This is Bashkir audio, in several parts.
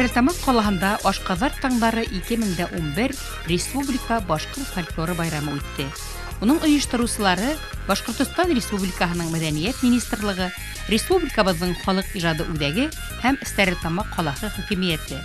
Стәрлетамаҡ ҡалаһында Ашҡаҙар таңдары 2011 республика башҡорт фольклоры байрамы үтте. Уның ойоштороусылары Башҡортостан Республикаһының Мәҙәниәт министрлығы, республикабыҙҙың халыҡ ижады үҙәге һәм Стәрлетамаҡ ҡалаһы хакимиәте.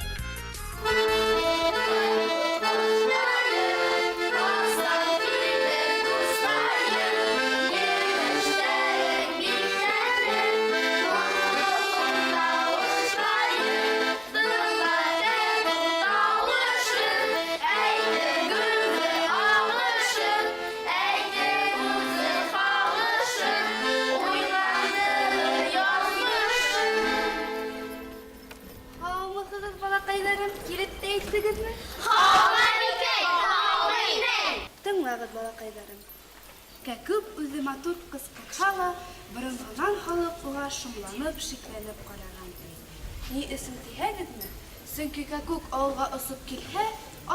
Һаумыһығыҙ, балаҡайҙарым, килеп тә еттегеҙме? Һаумы, әбекәй, һаумы, инәй! Тыңлағыҙ, балаҡайҙарым. Кәкүк үҙе матур ҡысҡырһа ла, боронғонан халыҡ уға шомланып, шикләнеп ҡараған. Ни өсөн тиһәгеҙме? Сөнки кәкүк ауылға осоп килһә,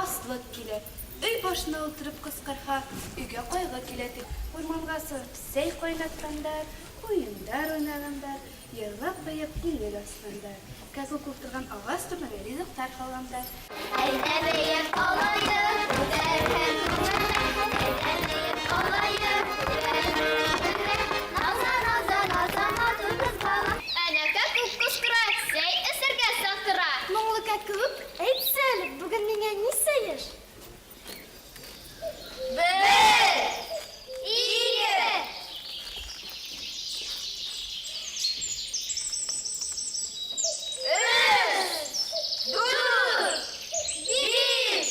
аслыҡ килә, өй башына ултырып ҡысҡырһа, өйгә ҡайғы килә тип, урманға сығып сәй ҡайнатҡандар, уйындар уйнағандар, йырлап-бейеп күңел асҡандар. Кәкүк ултырған ағас төбөнә ризыҡтар һалғандар. Әйҙә бейеп алайыҡ, күтәрһен күңелдәр. Әйҙә бейеп алайыҡ, күтәрһен күңелдәр. Наза, наза, наза, матур ҡыҙ бала. Әнә кәкүк ҡысҡыра, сәй эсергә саҡыра. Моңло кәкүк, әйтсә әле, бөгөн миңә нисә йәш? Бер, ике, өс, дүрт, биш,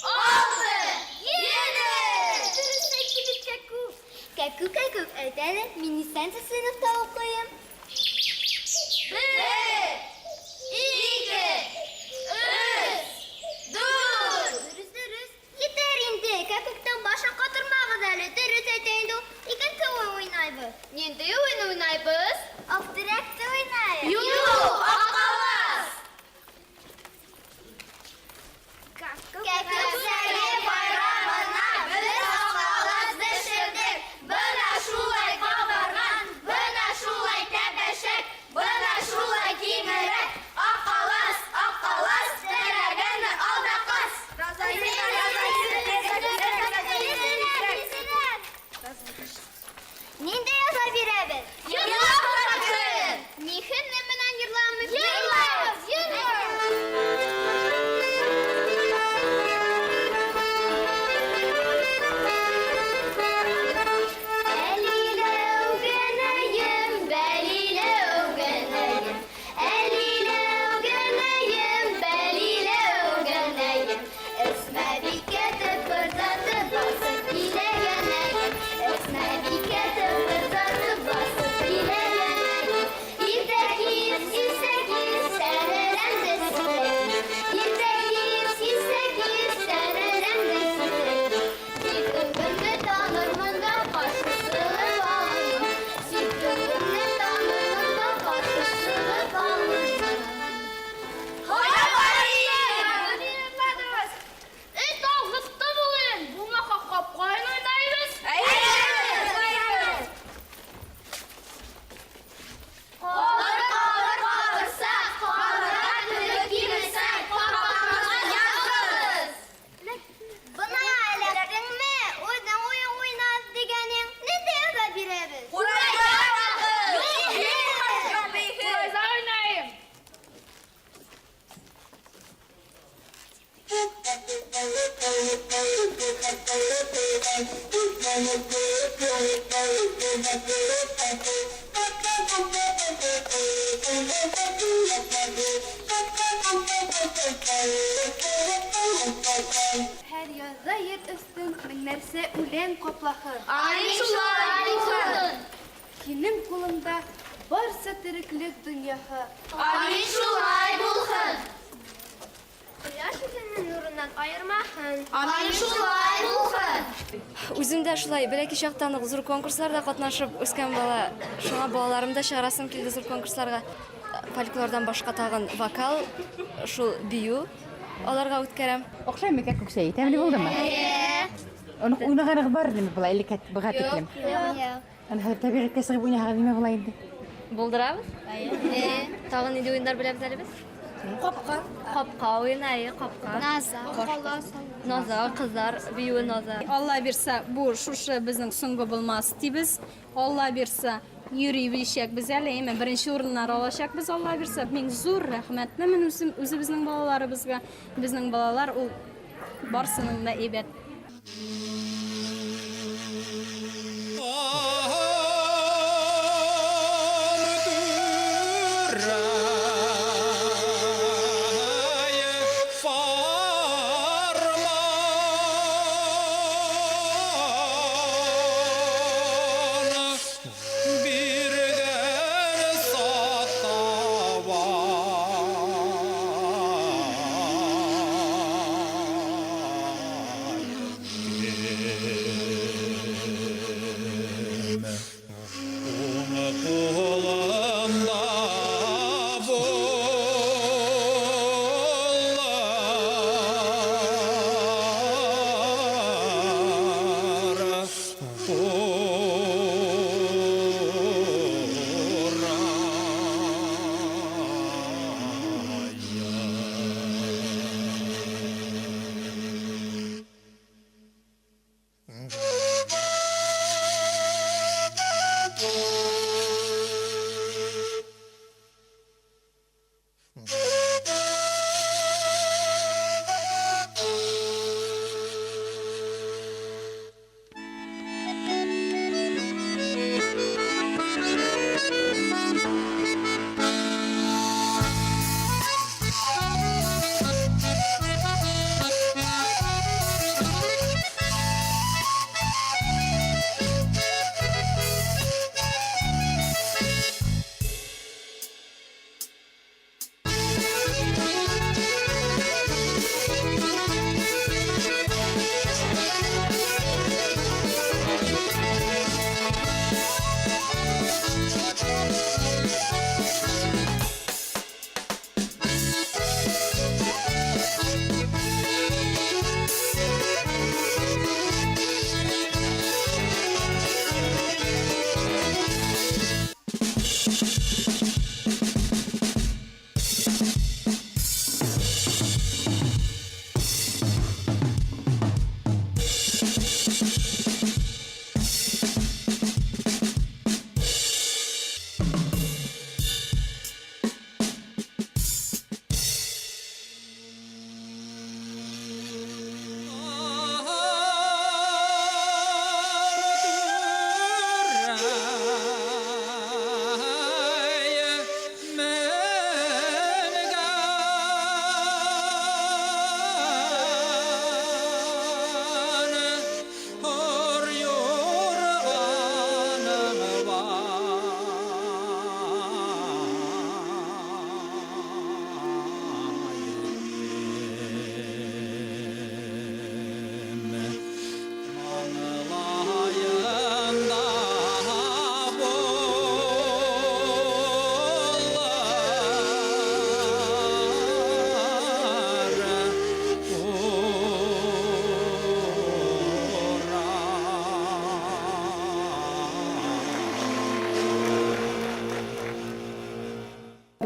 алты, ете. Дөрөҫ әйтте бит кәкүк. Кәкүк, кәкүк, әйт әле, мин нисәнсе сыйныфта уҡыйым? Бер, ике, өс, дүрт. Дөрөҫ, дөрөҫ. Етәр инде, кәкүктең башын ҡатырмағыҙ әле. Дөрөҫ әйтә инде ул. Икенсе уйын уйнайбыҙ. Ниндәй уйын уйнайбыҙ? Аҡтирәкте уйнайыҡ. Юҡ, аҡҡалас. Кәкүк сәйе байрамына беҙ аҡҡалас бешерҙек. Бына шулай ҡабарған, бына шулай тәпәшәк, бына шулай киңерәк. Аҡҡалас, аҡҡалас, теләгәнде ал да ҡас. Ниндәй яза бирәбеҙ? Йырлап ҡарағыҙ. Ни менән йырламыйбыҙ? Йырлайбыҙ, йырлайбыҙ. Әлиләүгәнәйем, бәлиләүгәнәйем, әлиләүгәнәйем, бәлиләүгәнәйем. Әсмәбикә тыпырҙатып баҫып киләгәнәйем. Әсмәбикә тыпырҙатып баҫып киләгәнәйем. Иртә кис, кисә кис, тәҙрәмде селтәй. Иртә кис, кисә кис, тәҙрәмде селтәй. Ситеүемде танырмын да ҡаршы сығып алырмын. Ситеүемде танырмын да ҡаршы сығып алырмын. Эй, талғыҡты бүген. Булмаһа ҡапҡайын уйнайбыҙ. Ҡабыр, ҡабыр, ҡабырсаҡ, ҡабырға төҙөк кимерсәк, ҡапҡамыҙға яҙығыҙ. Бына эләктеңме? Үҙең уйын уйнағыҙ тигәнең. Ниндәй яза бирәбеҙ? Ҡурайҙа уйнайым. Һәр яҙҙа ер өҫтөн меңдәрсә үлән ҡаплаһын. Амин шулай булһын. Һинең ҡулыңда барса тереклек донъяһы. Амин шулай булһын. Ҡояш үҙенең нурынан айырмаһын. Амин шулай булһын. Үҙем дә шулай бәләкәй саҡтан уҡ ҙур конкурсларҙа ҡатнашып үҫкән бала. Шуңа балаларымды да сығарасым килде ҙур конкурсларға. Фольклорҙан башҡа тағын вокал, шул бейеү аларға үткәрәм. Оҡшаймы кәкүк сәйе? Тәмле булдымы? Уны уйнағанығыҙ бар инеме былай элек быға тиклем? Юҡ. Ана хәҙер тәбиғәткә сығып уйнаһағыҙ нимә була инде? Булдырабыҙ. Тағын ниндәй уйындар беләбеҙ әле беҙ? Капка. Капка уены, әйе, капка. Наза. Наза, кызлар биюе наза. Алла бирсә, бу шушы безнең соңгы булмас дибез. Алла бирсә, йөри беләчәкбез әле, әмма беренче урыннар алачакбыз, Алла бирсә. Мин зур рәхмәтлемен үзем үзебезнең балаларыбызга. Безнең балалар ул барсының да әйбәт.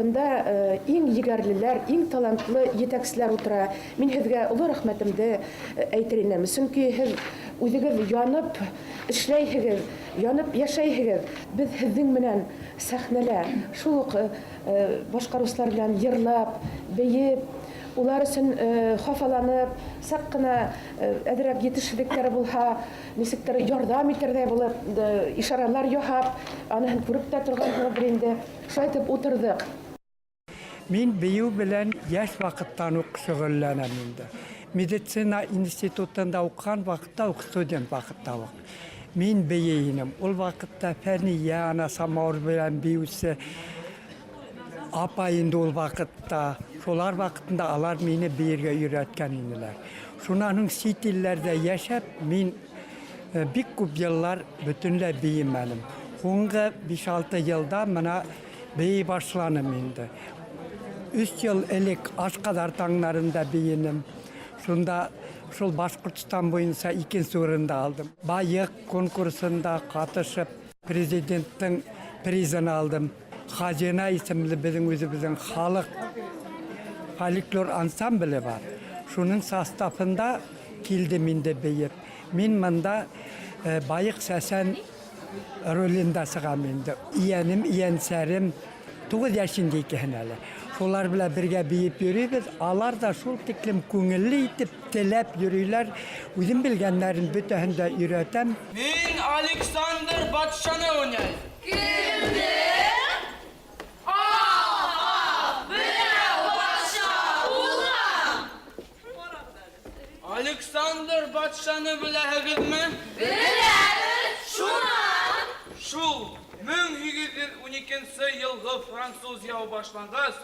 Бында иң егәрлеләр, иң талантлы етәкселәр утыра. Мин һеҙгә оло рәхмәтемде әйтер инем. Сөнки һеҙ үҙегеҙ янып эшләйһегеҙ, янып йәшәйһегеҙ. Беҙ һеҙҙең менән сәхнәлә шул уҡ башҡарыусылар белән йырлап, бейеп, улар өсөн хафаланып, саҡ ҡына әҙерәк етешһеҙлектәре булһа, нисектер ярҙам итерҙәй булып, ишаралар яһап, аныһын күреп тә торғанһығыҙҙыр инде. Шулай итеп ултырҙыҡ. Мин бейеү белән йәш ваҡыттан уҡ шөғөлләнәм инде. Медицина институтында уҡыған ваҡытта уҡ, студент ваҡытта уҡ. Мин бейей инем. Ул ваҡытта Фәниә ана самауыр белән бейеүсе апай инде ул ваҡытта. Шулар ваҡытында алар мине бейергә өйрәткән инеләр. Шунан һуң сит илләрҙә йәшәп, мин бик күп йыллар бөтөнләй бейемәнем. Һуңғы биш-алты йылда мына бейей башланым инде. Өс йыл элек Ашҡаҙар таңнарында бейенем. Шунда шул Башҡортостан буйынса икенсе урынды алдым. Байыҡ конкурсында ҡатышып, президенттың призын алдым. Хазина исемле беҙҙең үҙебеҙҙең халыҡ фольклор ансамбле бар. Шуның составында килдем инде бейеп. Мин монда Байыҡ Сәсән ролендә сығам инде. Ейәнем, ейәнсәрем, 9 йәш инде икеһенә әле. Шулар белән бергә бейеп йөрөйбөҙ. Алар ҙа шул тиклем күңелле итеп, теләп йөрөйләр. Үҙем белгәндәрен бөтәһен дә өйрәтәм. Мин Александр батшаны уйнайым. Кемде? Александр батшаны беләһегеҙме? Беләбеҙ, шунан. Шул 1812 йылғы француз яуы башланғас,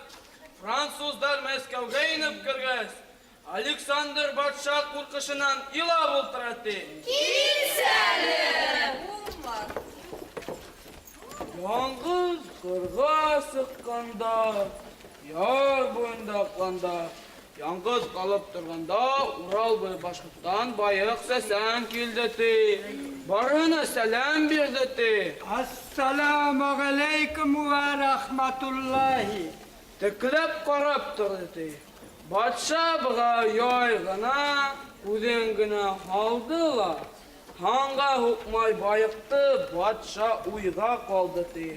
француздар Мәскәүгә инеп кергәс, Александр батша ҡурҡышынан илап ултыра ти. Килсәле! Яңғыҙ ҡырға сыҡҡанда, яр буйында аҡҡанда, яңғыҙ ҡалып торғанда, Урал буйы Башҡортостан Байыҡ Сәсән килде ти. Барыһына сәләм бирҙе ти. Ассаламу алейкум ва рахматуллахи. Текләп ҡарап торҙо ти. Батша быға яй ғына, күҙен генә һалды ла, һанға һуҡмай байыҡты батша уйға ҡалды ти.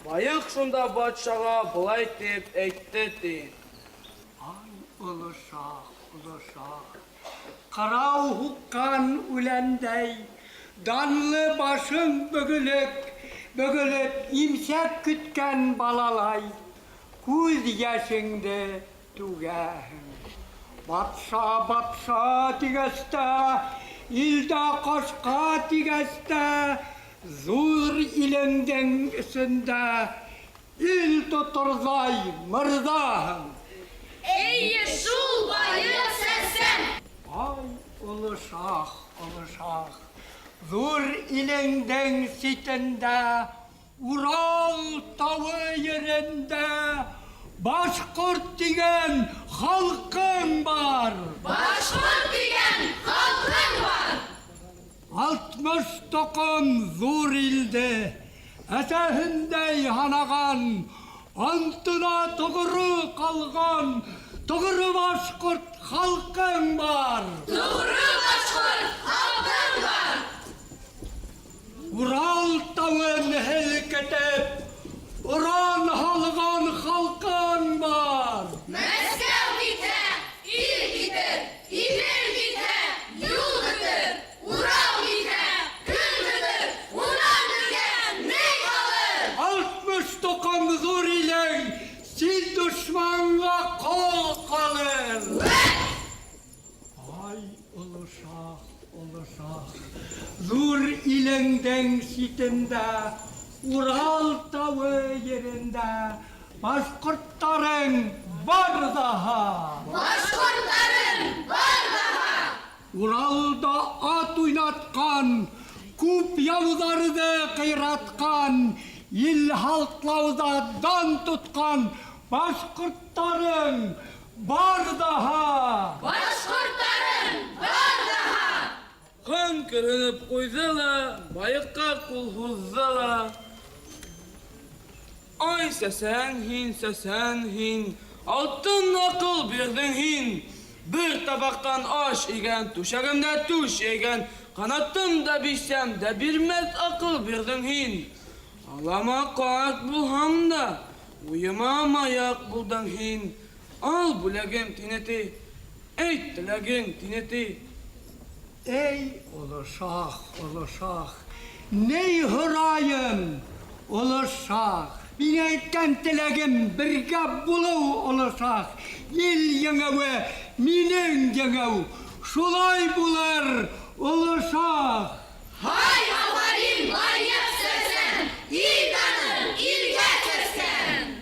Байыҡ шунда батшаға былай тип әйтте ти. Ай, оло шах, оло шах, ҡырау һуҡҡан үләндәй, данлы башың бөгөлөп, бөгөлөп, имсәк көткән балалай, күҙ йәшеңде түгәһең. Батша, батша тигәс тә, илдә ҡашҡа тигәс тә, ҙур илеңдең эсендә ил тоторҙай мырҙаһың. Эйе шул Байыҡ Сәсән! Ай, оло шах, оло шах, ҙур илеңдең ситендә, Урал тауы ерендә башҡорт тигән халҡың бар. Башҡорт тигән халҡың бар. 60 тоҡом ҙур илде әсәһендәй һанаған, антына тоғро ҡалған, тоғро башҡорт халҡың бар. Тоғро башҡорт халҡың бар. Урал тауын һелкетеп, уран һалған халҡың бар. Мәскәү китһә, ил китер, Иҙел китһә, юл бөтөр, Урал китһә, көн бөтөр, унан беҙгә ни ҡалыр? 60 тоҡом ҙур илең, сит дошманға ҡол ҡалыр. Ай, оло шах, оло шах, ҙур илеңдең ситендә, Урал тауы ерендә башҡорттарың бар ҙаһа. Башҡорттарың бар ҙаһа. Уралда ат уйнатҡан, күп яуҙарҙы ҡыйратҡан, ил һаҡлауҙа дан тотҡан башҡорттарың бар ҙаһа. Башҡорттарың бар ҙаһа. Хан көрһөнөп ҡуйҙы ла, байыҡҡа ҡул һуҙҙы ла. Ай, сәсән һин, сәсән һин, алтын аҡыл бирҙең һин. Бер табаҡтан аш игән, түшәгемдә түш йәйгән, ҡанатым да бирсәм дә бирмәҫ аҡыл бирҙең һин. Алама ҡарт булһам да, уйыма маяҡ булдың һин. Ал бүләгем, тине ти, әйт теләгең, тине ти. Эй, оло шах, оло шах, ни һорайым, оло шах? Мин әйткән теләгем бергә булыу, оло шах. Ил еңеүе минең еңеү. Шулай булыр, оло шах. Һай, афарин, Байыҡ Сәсән, ил данын илгә сәскән.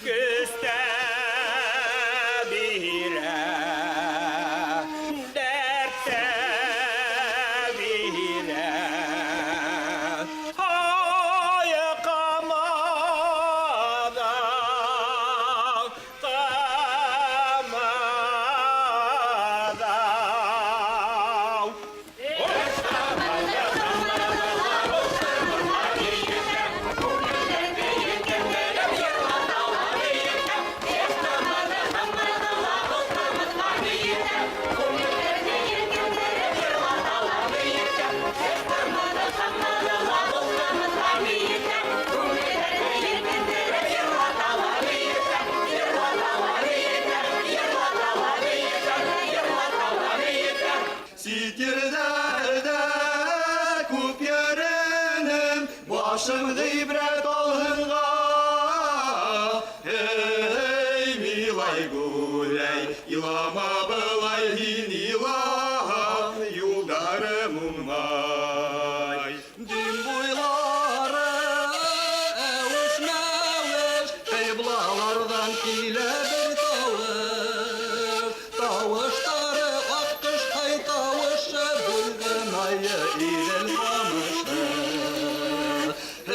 Көс тә бирә, дәрт тә бирә. Ай, ҡамада, ҡамада. Сит ерҙәрҙә күп йөрөнөм, Башым ғибрәт алһынға. Эй, милай гүләй, илама былай һин илаһаң, юлдарым уңмай. Дим буйлары әүеш-мәүеш, Ҡиблаларҙан килә бер тауыш. Тауыштары аҡҡоштай тауышы, Буйғынайы Иҙел ҡамышы.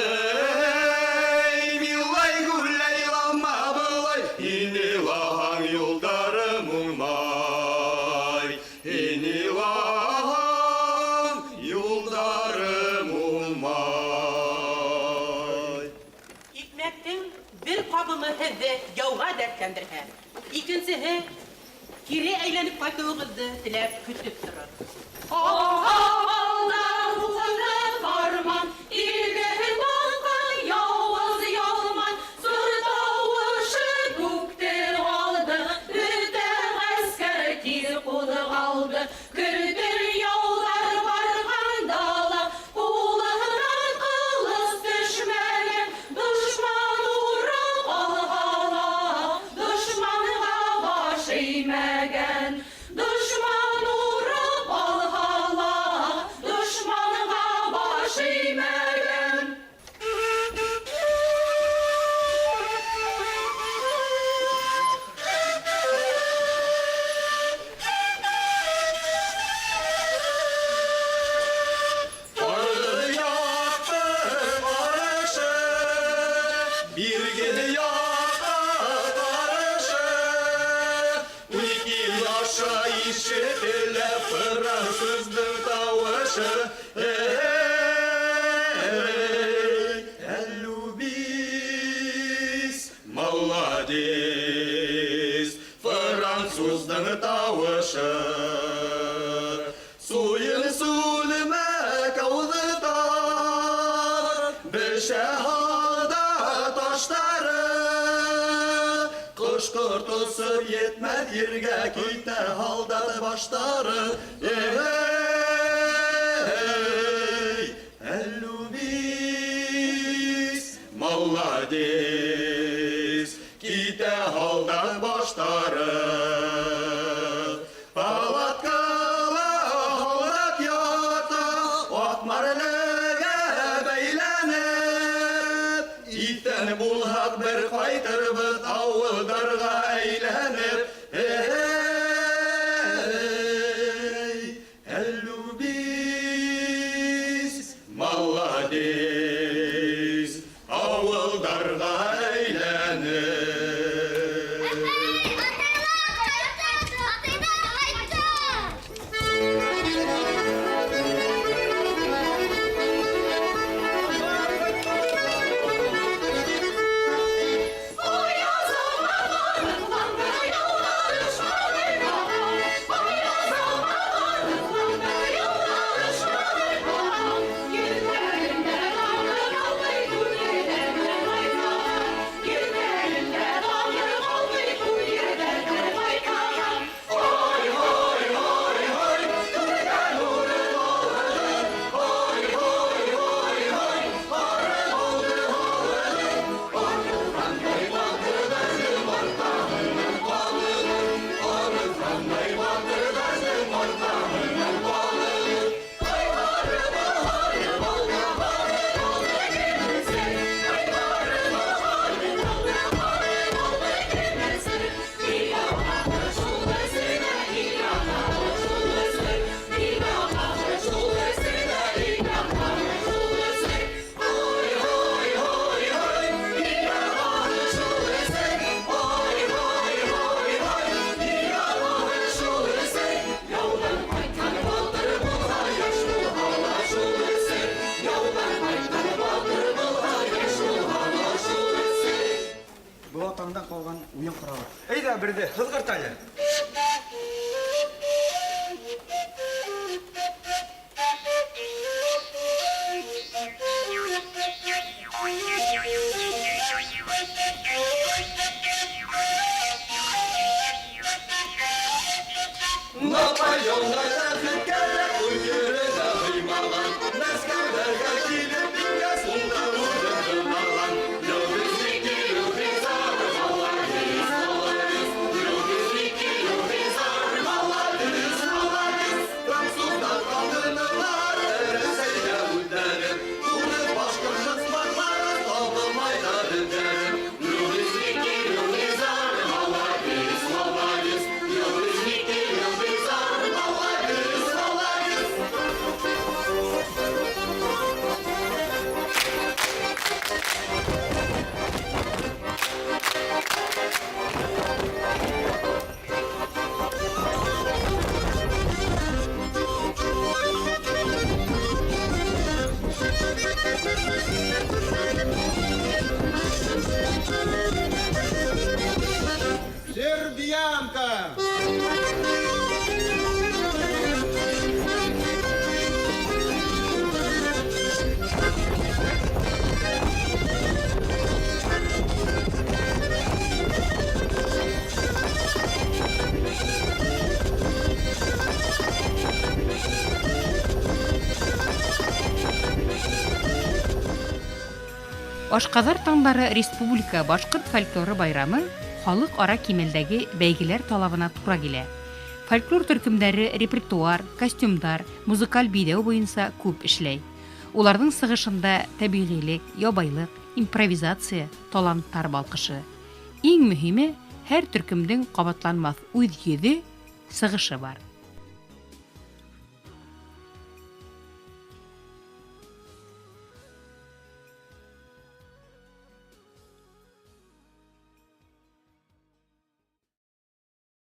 Эй, милай гүләй, илама былай, Һин илаһаң юлдарым уңмай. Һин илаһаң юлдарым уңмай. Икмәктең бер ҡабымы һеҙҙе яуға дәртләндерһә, икенсеһе кире әйләнеп ҡайтыуығыҙҙы теләп көтөп торор. Алдан уҡыны фарман, илгә балҡан, яуыз ялман, Зур тауышы күкте алды, бөтә ғәскәр тиҙ ҡуҙғалды. Көрҙөр яуҙар барған дала, ҡулынан ҡылыс төшмәгән, дошман урап алһа ла, дошманға баш эймәгән. Дошман урап алһа ла, дошманға баш эймәгән. Арғы яҡтың арышы, бирге яҡҡа ҡарышы. 12 ил аша ишетелә француздың тауышы. Эй, Әллүбис, молодец, француздың тауышы. Суйын сүлмәк ауыҙы тар, Бешә һалдат аштары. Ҡош-ҡорт осоп етмәҫ ергә китә һалдат баштары. Эй, Әллүбис, молодец, китә һалдат баштары. Палаткала һалдат ята, аҡ марлегә бәйләнеп. Иҫән булһаҡ бер ҡайтырбыҙ ауылдарға әйләнеп. Эй, Әллүбис, молодец, ауылдарға әйләнеп. Эй, атайлар, Әйҙә, берҙе һыҙғырт әле. Наполеондай бәхет кәрәк, үҙ еренә һыймаған. Мәскәүҙәргә килеп ингәс, ул да үҙен тыңлаған. Любизники, любизар, молодец, молодец. Любизники, любизар, молодец, молодец. Француздар ҡатынылар, Рәсәйгә үҙҙәре. Урыҫ, башҡорт шыҡмаҡлары табылмайҙар эҙҙәре. Любизники, любизар, молодец, молодец. Любизники, любизар, молодец, молодец. Сербиянка! Ашҡаҙар таңдары республика башҡорт фольклоры байрамы халыҡ-ара кимәлдәге бәйгеләр талабына тура килә. Фольклор төркөмдәре репертуар, костюмдар, музыкаль биҙәү буйынса күп эшләй. Уларҙың сығышында тәбиғилек, ябайлыҡ, импровизация, таланттар балҡышы. Иң мөһиме, һәр төркөмдөң ҡабатланмаҫ үҙ йөҙө, сығышы бар.